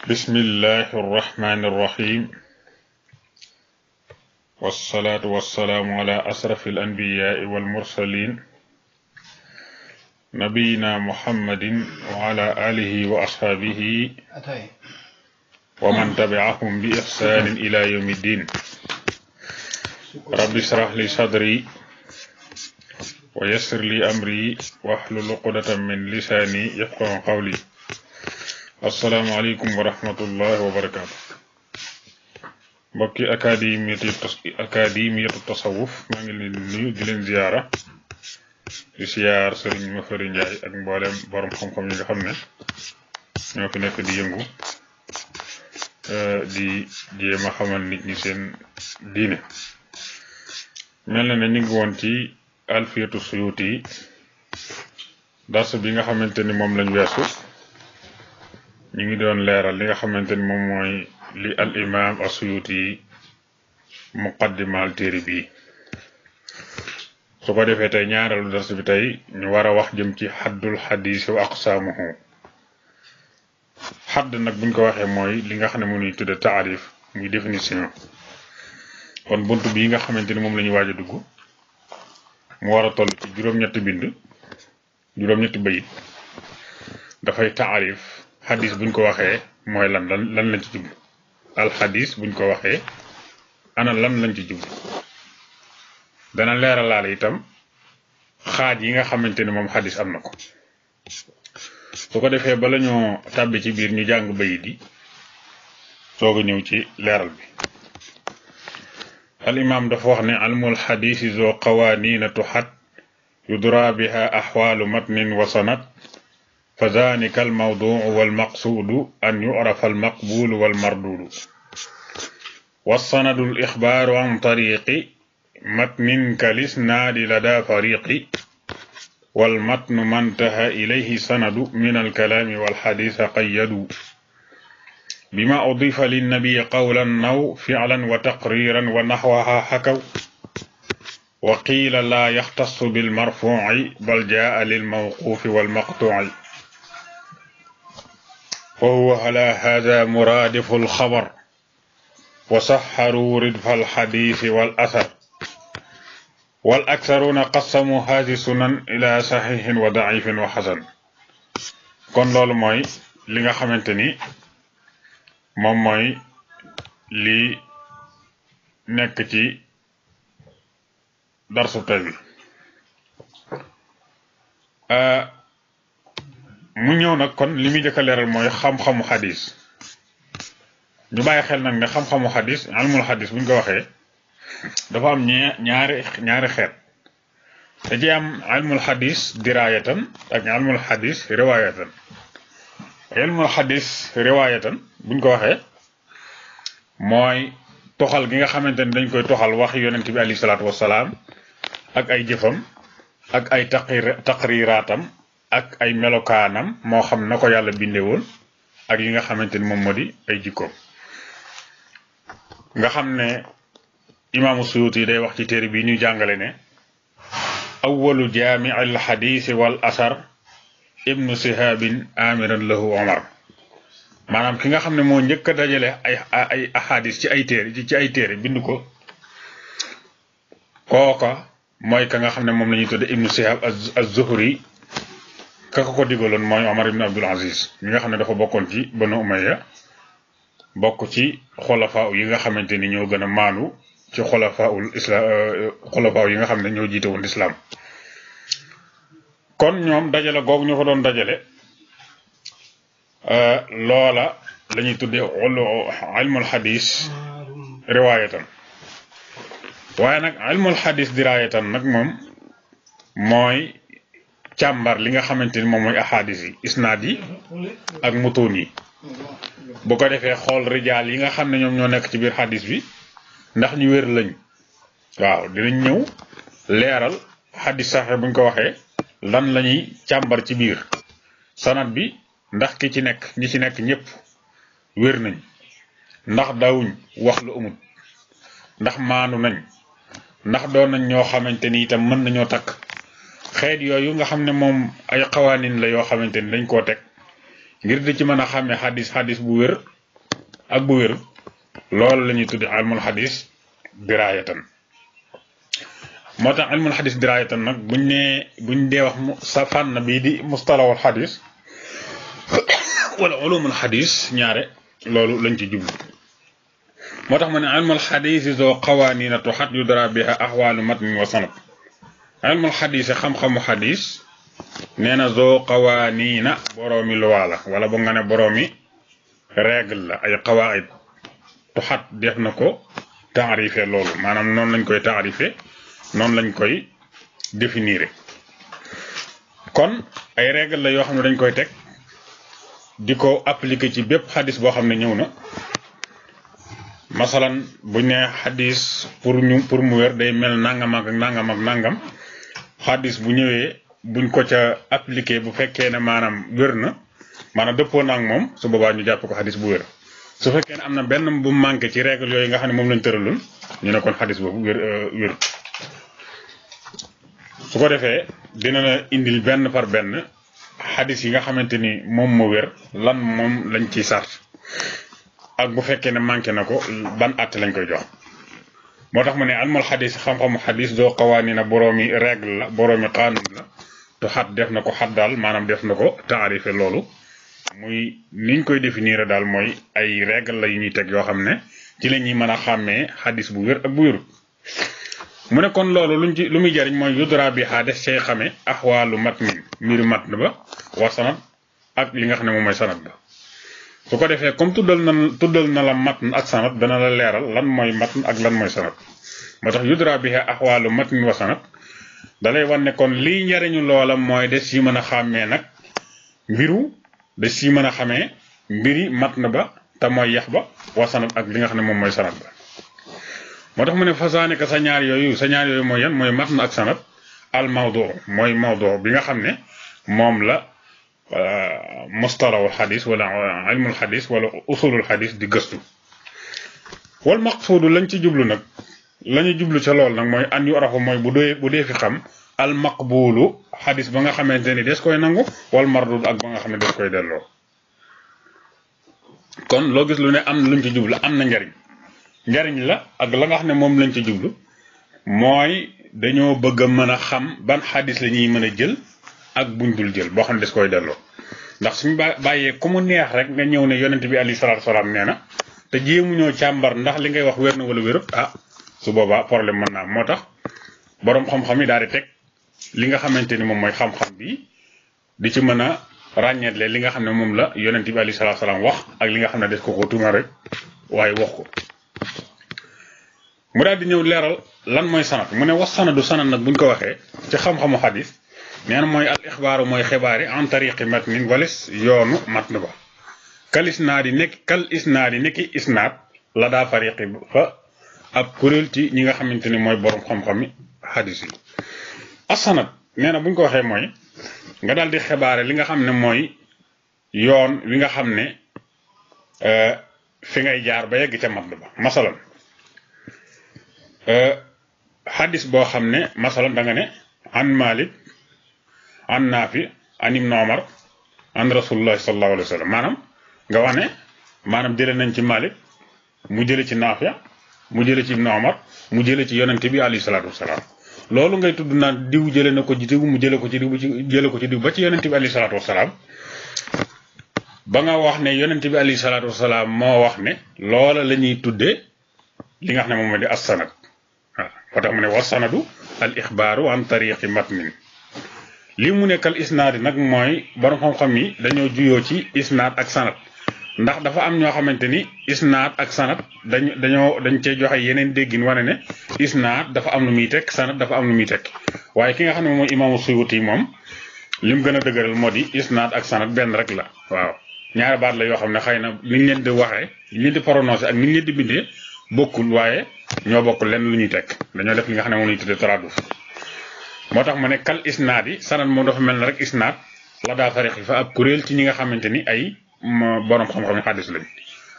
بسم الله الرحمن الرحيم والصلاة والسلام على أشرف الأنبياء والمرسلين نبينا محمد وعلى آله وأصحابه ومن تبعهم بإحسان إلى يوم الدين رب اشرح لي صدري ويسر لي أمري واحلل عقدة من لساني يفقهوا قولي السلام عليكم ورحمة الله وبركاته mbokki akademiyatu tasawuf maa ngi leen nuyu di leen ziyaara di siyaar Sëriñ Mafari Njaay ak mboolem borom xam-xam yi nga xam ne ñoo fi nekk di yëngu di jéem a xamal nit ñi seen diine mel na ne ñu ngi woon ci alfiyatu suyuti dars bi nga xamante ni moom lañ weesu ñu ngi doon leeral li nga xamante ni moom mooy li al imam as-Suyuti muqaddimal téere bi su ko defee tey ñaareelu dars bi tey ñu war a wax jëm ci xaddul xadis wa aqsaamuhu xadd nag buñ ko waxee mooy li nga xam ne mu ñuy tudde taarif muy définition kon bunt bii nga xamante ni moom la ñu waaj a dugg mu war a toll ci juróom-ñetti bind juróom-ñetti bayit dafay taarif xadis buñ ko waxee mooy lan lañ ci jublu alxadis buñ ko waxee ana lan lañ ci jublu dana leeralaale itam xaaj yi nga xamante ni moom xadis am na ko su ko defee bala ñoo tàbbi ci biir ñu jàng bayit yi soog a ñëw ci leeral bi al imam dafa wax ne almul xadisi zo qawaaniina tuxat yudra biha axwaalu matnin wa sanat فذلك الموضوع والمقصود أن يعرف المقبول والمردود والسند الإخبار عن طريق متن كالإسناد لدى فريق والمتن ما انتهى إليه سند من الكلام والحديث قيدوا بما أضيف للنبي قولا أو فعلا وتقريرا ونحوها حكوا وقيل لا يختص بالمرفوع بل جاء للموقوف والمقطوع وهو على هذا مرادف الخبر وسحروا ردف الحديث والأثر والأكثرون قسموا هذه السنن إلى صحيح وضعيف وحسن kon loolu mooy li nga xamante ni moom mooy li nekk ci darsu tey bi mu ñëw nag kon li muy jëkk a leeral mooy xam-xamu xadis ñu bàyyi xel nag ne xam-xamu xadis almul xadis buñ ko waxee dafa am ñaari xeet da ci am almul xadis diraayatan ak almul xadis riwaayatan almul xadis riwaayatan buñ ko waxee mooy toxal gi nga xamante ni dañ koy toxal wax yonent bi alayhi salaatu wasalaam ak ay jëfam ak ay taqriraatam ak ay melokaanam moo xam na ko yàlla bindee woon ak yi nga xamante ni moom moo di ay jikkoom nga xam ne imaamu Suyuti day wax ci téere bi ñuy jàngale ne awwalu jaami al xadiisi wal asar ibnu sihaabin amiran lahu omar maanaam ki nga xam ne moo njëkk a dajale ay ahadis ci ay téere bind ko kooka mooy ka nga xam ne moom la ñuy tudde ibnu sihaab az-Zuhri kaka ko digaloon mooy Omar ibn Abdul Aziz mi nga xam ne dafa bokkoon ci Banu Umayya bokk ci xolafaa yi nga xamante ni ñoo gën a maanu ci xolafaa yi nga xam ne ñoo jiite woon lislaam kon ñoom dajale googu ñu ko doon dajale loola la ñuy tuddee ilmul xadis riwaayatan waaye nag ilmul xadis diraayatan nag moom mooy càmbar li nga xamante ni moom mooy ahadis yi isnaad yi ak mutuun yi bu ko defee xool rijaal yi nga xam ne ñoom ñoo nekk ci biir xadis bi ndax ñu wér lañ waaw dinañ ñëw leeral xadis saxe buñ ko waxee lan la ñuy càmbar ci biir sanad bi ndax ñi ci nekk ñëpp wér nañ ndax daawuñ wax lu amut ndax maanu nañ ndax doon nañ ñoo xamante ni itam mën nañoo takk xeet yooyu nga xam ne moom ay xawaanin la yoo xamante ni dañ koo teg ngir di ci mën a xàmme xadis bu wér ak bu wér loolu la ñuy tuddi ilmul xadis diraayatan moo tax ilmul xadis diraayatan nag buñ dee wax sa fànn bii di mustalahul xadis wala ulumul xadis ñaare loolu lañ ci jublu moo tax mu ne ilmul xadis zoo qawaaniina tuxat yudra biha axwaalu matnin wa sanad ilmul xadis xam-xamu xadis nee na zoo qawaaniina boroomi luwaa la wala bu nga ne boroomi règle la ay qawaid tuxat def na ko taarife loolu maanaam noonu lañ koy taarife noonu lañ koy définir kon ay règle la yoo xam ne dañ koy teg di ko appliquer ci bépp xadis boo xam ne ñëw na masalan buñ ne xadis pour mu wér day mel nangam ak nangam ak nangam xadis bu ñëwee buñ ko ca appliquer bu fekkee ne maanaam wér na maanaam dëppoo na ak moom su boobaa ñu jàpp ko xadis bu wér su fekkee ne am na benn bu manqué ci règle yooyu nga xam ne moom lañ tëraloon ñu ne kon xadis boobu wér su ko defee dina la indil benn par benn xadis yi nga xamante ni moom moo wér lan moom lañ ciy sart ak bu fekkee ne manqué na ko ban àtte lañ koy jox moo tax mu ne almal xadis xam-xamu xadis doo qawaanina boroomi règle la boroomi qanun la tu xat def na ko xat daal maanaam def na ko taarife loolu muy niñ koy définir daal mooy ay règle la yu ñuy teg yoo xam ne ci la ñuy mën a xàmmee xadis bu wér ak bu wérut mu ne kon loolu lu muy jariñ mooy yudra bi xaa def cay xame axwaalu matnin mbiru matn ba wa sanad ak li nga xam ne moom mooy sanad ba su ko defee comme tuddal na la matn ak sanad dana la leeral lan mooy matn ak lan mooy sanad moo tax yudra bi xaa axwaalu matnin wa sanad dalay wan ne kon liy njariñu loola mooy des yi mën a xàmmee nag mbiru des yi mën a xamee mbiri matn ba te mooy yax ba wa sanad ak li nga xam ne moom mooy sanad ba moo tax mu ne fasaaneka sa ñaar yooyu mooy yan mooy matn ak sanad al mawdu mooy mawdu bi nga xam ne moom la mustalahul xadis wala ilmul xadis wala usulul xadis di gëstu wal maqsuudu lañ ci jublu nag lañu jublu ca lool nag mooy an yu arafu mooy bu dee fi xam al maqbulu xadis ba nga xamante ni des koy nangu wal mardud ak ba nga xam ne des koy delloo kon loo gis lu ne am na luñ ci jublu am na njariñ la ak la nga xam ne moom lañ ci jublu mooy dañoo bëgg a mën a xam ban xadis la ñuy mën a jël ak buñ dul jël boo xam ne des koy delloo ndax suñu bàyyee ku mu neex rek nga ñëw ne yonent bi alayhi salaatu salaam nee na te jéemuñoo càmbar ndax li ngay wax wér na wala wérut su boobaa problème mën naa moo tax boroom xam-xam yi daal di teg li nga xamante ni moom mooy xam-xam bi di ci mën a ràññeetle li nga xam ne moom la yonent bi alayhi salaatu salaam wax ak li nga xam ne des ko tuuma rek waaye wax ko mu daal di ñëw leeral lan mooy sanad mu ne wax sanadu sanad nag buñ ko waxee ci xam-xamu xadis nee na mooy al ixbaaru mooy xibaar yi en tariqi matnin walis yoonu matn ba kal isnaadi nekki isnaad la daa fariqi fa ab kuréel ci ñi nga xamante ni mooy borom xam-xami xadis yi as-sanad nee na buñ ko waxee mooy nga daal di xibaare li nga xam ne mooy yoon wi nga xam ne fi ngay jaar ba yegg ca matn ba masalan xadis boo xam ne masalan da nga ne an Malik an Naafi an Ibn Omar an Rasulullahi sallallahu alayhi wa sallam maanaam nga wax ne maanaam jële nañ ci Malik mu jële ci Naafi mu jële ci Ibn Omar mu jële ci yonente bi alayhi salaatu wasalaam loolu ngay tudd naan diw jële na ko ci diw mu jële ko ci diw ba ci yonente bi alayhi salaatu wasalaam ba nga wax ne yonente bi alayhi salaatu wasalaam moo wax ne loola la ñuy tuddee li nga xam ne moom moo di as-sanad moo tax mu ne wa sanadu al ixbaaru an tariqi matnin li mu nekkal isnaad yi nag mooy borom xam-xam yi dañoo juyoo ci isnaad ak sanad ndax dafa am ñoo xamante ni isnaad ak sanad dañ cee joxe yeneen déggin wane ne isnaad dafa am lu muy teg sanad dafa am lu muy teg waaye ki nga xam ne moom mooy imaamu Suyuti moom li mu gën a dëgëral moo di isnaad ak sanad benn rek la waaw ñaari baat la yoo xam ne xëy na niñ leen di waxee niñ leen di prononcé ak niñ leen di bindee bokkul waaye ñoo bokk lenn lu ñuy teg dañoo def li nga xam ne moom la ñuy tuddee taraaduf moo tax mu ne kal isnaad yi sanad moom dafa mel ne rek isnaad la daa fariq yi fa ab kuréel ci ñi nga xamante ni ay borom xam-xam xadis lañ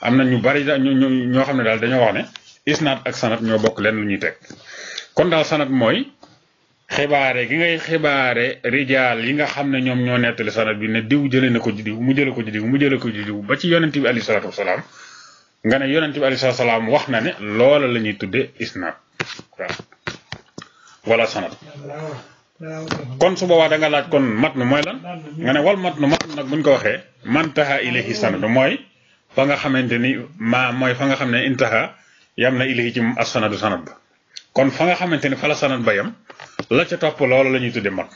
am na ñu bari ñoo xam ne daal dañoo wax ne isnaad ak sanad ñoo bokk lenn lu ñuy teg kon daal sanad mooy xibaare gi ngay xibaare rijaal yi nga xam ne ñoom ñoo nettali sanad bi ne diw jëlee na ko ci diw mu jëlee ko ci diw mu jëlee ko ci diw ba ci yonent bi alayhi salaatu wasalaam nga ne yonent bi alayhi salaam wax na ne loola la ñuy tudde isnaad waaw wala sanad kon su boobaa da nga laaj kon matnu mooy lan nga ne wal matnu nag buñ ko waxee mantaha ilayhi sanad mooy fa nga xamante ni mooy fa nga xam ne intaha yam na ilayhi ci as-sanadu sanad ba kon fa nga xamante ni fa la sanad ba yam la ca topp loolu la ñuy tudde mat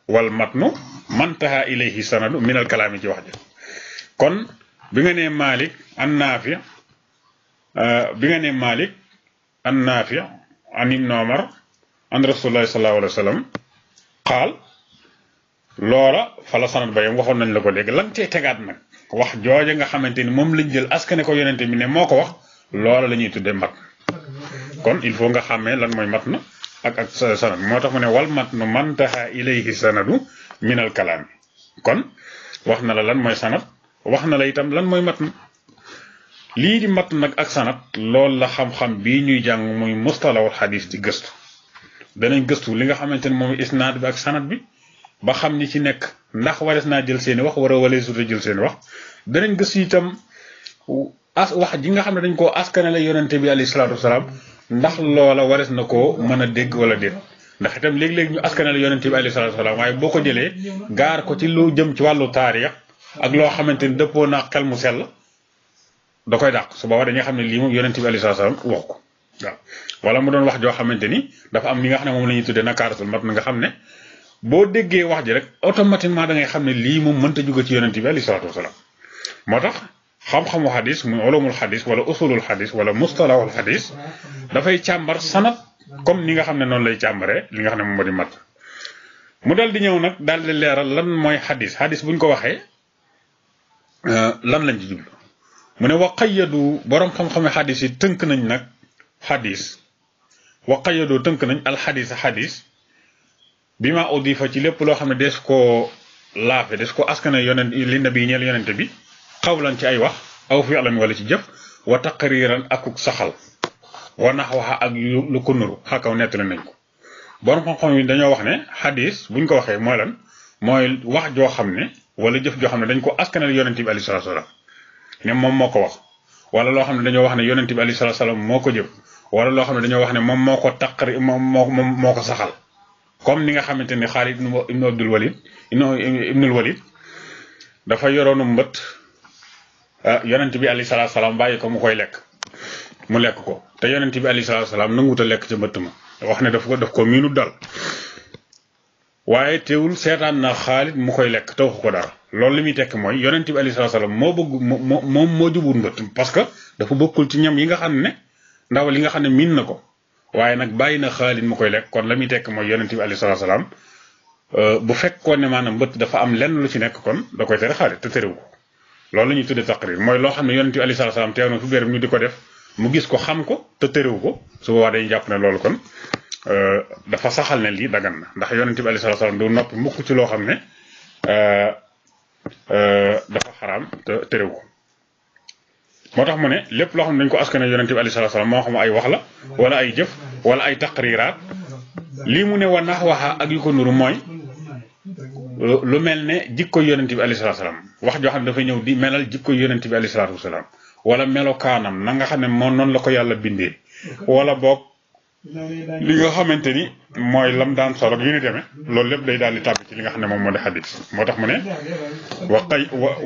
wal matnu mantaha ilayhi sanadu min al kalaami ci wax ji kon bi nga nee Malik an Naafi an Ibn Umar an Rasulullah sallallahu alayhi wa sallam xaal loola fa la sanad ba yam waxoon nañ la ko léegi lan cay tegaat nag wax jooja nga xamante ni moom lañ jël askane ko yonente bi ne moo ko wax loola la ñuy tudde mat kon il faut nga xàmmee lan mooy mat na ak sanad moo tax mu ne wal matnu mantaha ilayhi sanadu minal kalaami kon wax na la lan mooy sanad wax na la itam lan mooy mat na lii di mat nag ak sanad loolu la xam-xam bii ñuy jàng muy mustalahul xadis di gëstu danañ gëstu li nga xamante ne moom isnaad bi ak sanad bi ba xam ni ci nekk ndax warees naa jël seeni wax wala suuta jël seeni wax danañ gëstu itam wax ji nga xam ne dañ koo askanale yonente bi alayhi salaatu wasalaam ndax loola warees na koo mën a dégg wala déet ndax itam léegi-léegi ñu askanale yonente bi alayhi salaatu wasalaam waaye boo ko jëlee gaar ko ci lu jëm ci wàllu taarix ak loo xamante ni dëppoo naa xel mu sell da koy dàq su boobaa dañuy xam ne lii moom yonente bi alayhi salaatu wasalaam wax ko waaw wala mu doon wax joo xamante ni dafa am li nga xam ne moom la ñuy tuddee nakaaratul mat na nga xam ne boo déggee wax ji rek automatiquement da ngay xam ne lii moom mënta jóge ci yonente bi alayhi salaatu wasalaam moo tax xam-xamu xadis muy ulumul xadis wala usulul xadis wala mustalahul xadis dafay càmbar sanad comme ni nga xam ne noonu lay càmbaree li nga xam ne moom moo di mat mu dal di ñëw nag daal di leeral lan mooy xadis buñ ko waxee lan lañ ci jublu mu ne wa qayyadu borom xam-xame xadis yi tënk nañ nag xadis wa qayyadu tënk nañ alxadis xadis bi ma udifa ci lépp loo xam ne des ko laafe des ko askane yonent li nabi ñeel yonente bi xawlan ci ay wax aw fi'lan wala ci jëf wa taqriran akuk saxal wa naxwaxa ak lu ko nuru xakaw nettali nañ ko borom xam-xam yi dañoo wax ne xadis buñ ko waxee mooy lan mooy wax joo xam ne wala jëf joo xam ne dañ ko askanal yonente bi alayhi salaatu salaam ne moom moo ko wax wala loo xam ne dañoo wax ne yonente bi alayhi salaatu salaam moo ko jëf wala loo xam ne dañoo wax ne moom moo ko taqri moo ko saxal comme ni nga xamante ni Xaalid ibnul Walid dafa yoroonu mbët yonent bi alayhi salaatu salaam bàyyi ko mu koy lekk mu lekk ko te yonent bi alayhi salaatu salaam nanguwut a lekk ca mbëtt ma wax ne daf ko miinu dal waaye teewul seetaan na Xaalid mu koy lekk te waxu ko dara loolu li muy tekk mooy yonent bi alayhi salaatu salaam moo bëgg moom moo jubul mbëtt parce que dafa bokkul ci ñam yi nga xam ne ndaw li nga xam ne miin na ko waaye nag bàyyi na Xaalid mu koy lekk kon la muy tekk mooy yonent bi alayhi salaatu salaam bu fekkoon ne maanaam mbëtt dafa am lenn lu ci nekk kon da koy tere Xaalid te terewu ko loolu la ñuy tuddee taqrir mooy loo xam ne yonent bi alayhi salaatu salaam teew na fi béréb ñu di ko def mu gis ko xam ko te terewu ko su boobaa dañuy jàpp ne loolu kon dafa saxal ne lii dagan na ndax yonent bi alayhi salaatu salaam du noppi mukk ci loo xam ne dafa xaraam te terewu ko moo tax mu ne lépp loo xam ne dañ ko askane yonent bi alayhi salaatu salaam moo xam ay wax la wala ay jëf wala ay taqriraat lii mu ne wa nax waxa ak yu ko nuru mooy lu mel ne jikko yonent bi alayhi salaatu salaam wax joo xam ne dafay ñëw di melal jikko yonent bi alayhi salaatu salaam wala melokaanam na nga xam ne moom noonu la ko yàlla bindee wala boog li nga xamante ni mooy lam daan solo yu ni demee loolu lépp day daal di tàbbi ci li nga xam ne moom moo di xadis moo tax mu ne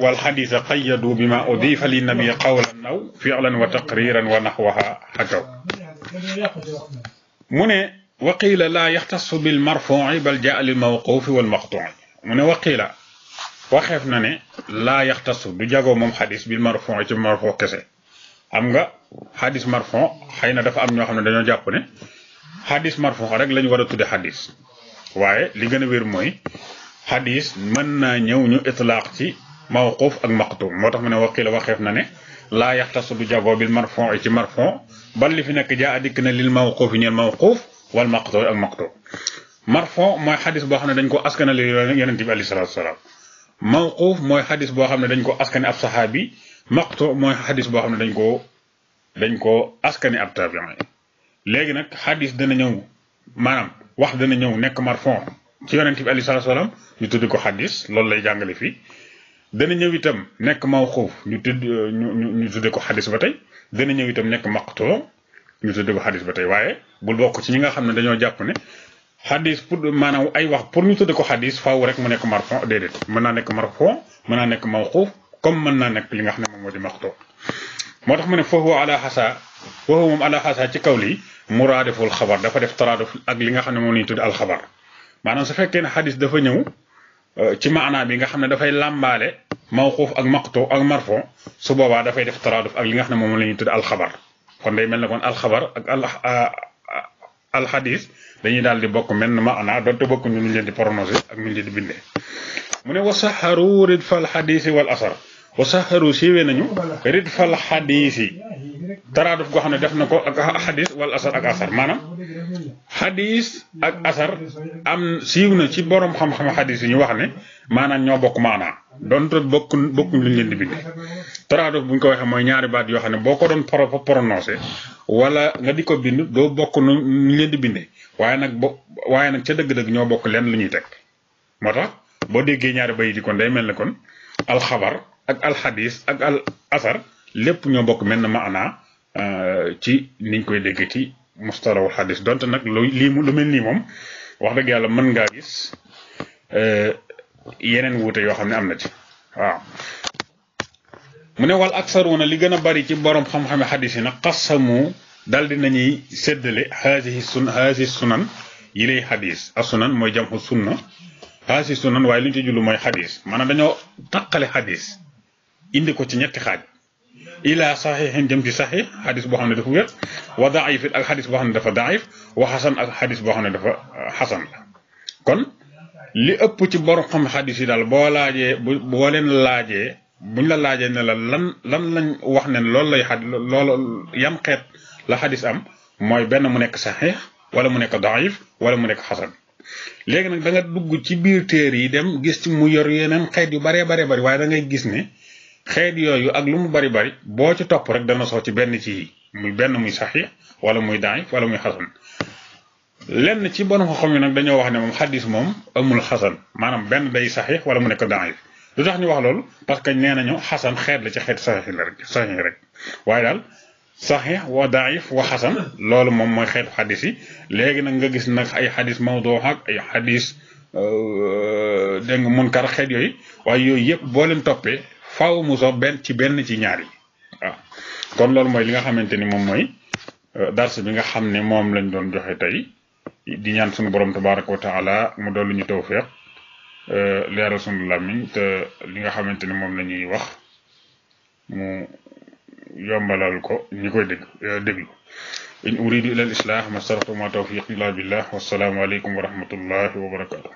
wal xadisa qayyadu bi ma udifa li nabi qawlan aw fi'lan wa taqriran wa naxwaha xakaw mu ne waqiila laa yaxtasu bil marfuuci bal jaa lil mawquufi wal maqtuuci mu ne waqiila waxeef na ne laa yaxtasu du jagoo moom xadis bil marfuuci ci marfuu kese am nga xadis marfuu xëy na dafa am ñoo xam ne dañoo jàpp ne xadis marfuu rek lañu war a tudde xadis waaye li gën a wér mooy xadis mën naa ñëw ñu itlaaq ci mawquuf ak maqtu moo tax mu ne waqiila waxeef na ne laa yaxtasu du jagoo bil marfuuci ci marfuu bal li fi nekk jaa dikk na lil mawquufi ñeel mawquuf wal maqtu ak maqtu marfuu mooy xadis boo xam ne dañ ko askanale yonent bi alayhi salaatu salaam mawquuf mooy xadis boo xam ne dañ ko askane ab saxaabi maqtu mooy xadis boo xam ne dañ ko askane ab taabi'i léegi nag xadis dana ñëw maanaam wax dana ñëw nekk marfuu ci yonent bi alayhi salaatu salaam ñu tuddi ko xadis loolu lay jàngale fii dana ñëw itam nekk mawquuf ñu tuddi ko xadis ba tey dana ñëw itam nekk maqtu ñu tudde ko xadis ba tey waaye bul bokk ci ñi nga xam ne dañoo jàpp ne xadis pour maanaam ay wax pour ñu tudde ko xadis faaw rek mu nekk marfon déedéet mën naa nekk marfon mën naa nekk mawquuf comme mën naa nekk li nga xam ne moom moo di maqtu moo tax mu ne foofu ala xasa foofu moom ala xasa ci kaw lii muraadiful xabar dafa def taraaduf ak li nga xam ne moom la ñu tudde alxabar maanaam su fekkee ne xadis dafa ñëw ci maanaa bi nga xam ne dafay làmbaale mawquuf ak maqtu ak marfon su boobaa dafay def taraaduf ak li nga xam ne moom la ñuy tudde alxabar kon day mel ne kon alxabar ak alxadis dañuy daal di bokk mel ne maanaa donte bokk ñu leen di prononcé ak ñu leen di bindee mu ne wasaxaru ridfal xadisi wal asar wasaxaru siiwee nañu ridfal xadisi taraaduf goo xam ne def na ko ak xadis wal asar ak asar maanaam xadis ak asar am siiw na ci borom xam-xam xadis yi ñu wax ne maanaam ñoo bokk maanaa donte bokkuñ luñ leen di bindee taraaduf bu ñu ko waxee mooy ñaari baat yoo xam ne boo ko doon prononcé wala nga di ko bind doo bokk nu ñu leen di bindee waaye nag ca dëgg-dëgg ñoo bokk lenn lu ñuy teg moo tax boo déggee ñaari bay di kon day mel ne kon alxabar ak alxadis ak al asar lépp ñoo bokk mel na maanaa ci niñ koy dégg ci mustalahul xadis donte nag lu mel nii moom wax dëgg yàlla mën ngaa gis yeneen wuute yoo xam ne am na ci waaw mu ne wal aksaruuna li gën a bari ci borom xam-xame xadis yi nag qasamu dal di nañuy séddale haasi sunan yi lay xadis a sunan mooy jamxu sunna haasi sunan waaye li ñu ci jullu mooy xadis maanaam dañoo taqale xadis indi ko ci ñetti xaaj ila saxiixin jëm ci saxiix xadis boo xam ne dafa wér wa daif ak xadis boo xam ne dafa daif wa xasan ak xadis boo xam ne dafa xasan la kon li ëpp ci borom xam xadis yi daal boo leen laajee buñ la laajee ne la lan lañ wax ne loolu lay loolu yan xeet la xadis am mooy benn mu nekk saxiix wala mu nekk daif wala mu nekk xasan léegi nag da nga dugg ci biir téere yi dem gis ci mu yor yeneen xeet yu baree bari waaye da ngay gis ne xeet yooyu ak lu mu bari boo ci topp rek dana soo ci benn ci muy benn muy saxiix wala muy daif wala muy xasan lenn ci borom xam yi nag dañoo wax ne moom xadis moom amul xasan maanaam benn day saxiix wala mu nekk daif lu tax ñu wax loolu parce que nee nañu xasan xeet la ci xeet saxiix la rek saxiix rek waaye daal saxiix wa daif wa xasan loolu moom mooy xeetu xadis yi léegi nag nga gis nag ay xadis mawduu ak ay xadis dégg nga munkar xeet yooyu waaye yooyu yëpp boo leen toppee faaw mu soo benn ci ñaar yi waaw kon loolu mooy li nga xamante ni moom mooy dars bi nga xam ne moom lañ doon joxe tey di ñaan suñu borom tabaraka wa taala mu dollu ñu tawfiq leeral sunu làmmiñ te li nga xamante ni moom la ñuy wax mu yombalal ko ñi koy déglu in uridu ila al islah ma saratu ma tawfiq illa billah wassalaamu aleykum wa rahmatullahi wa barakatuh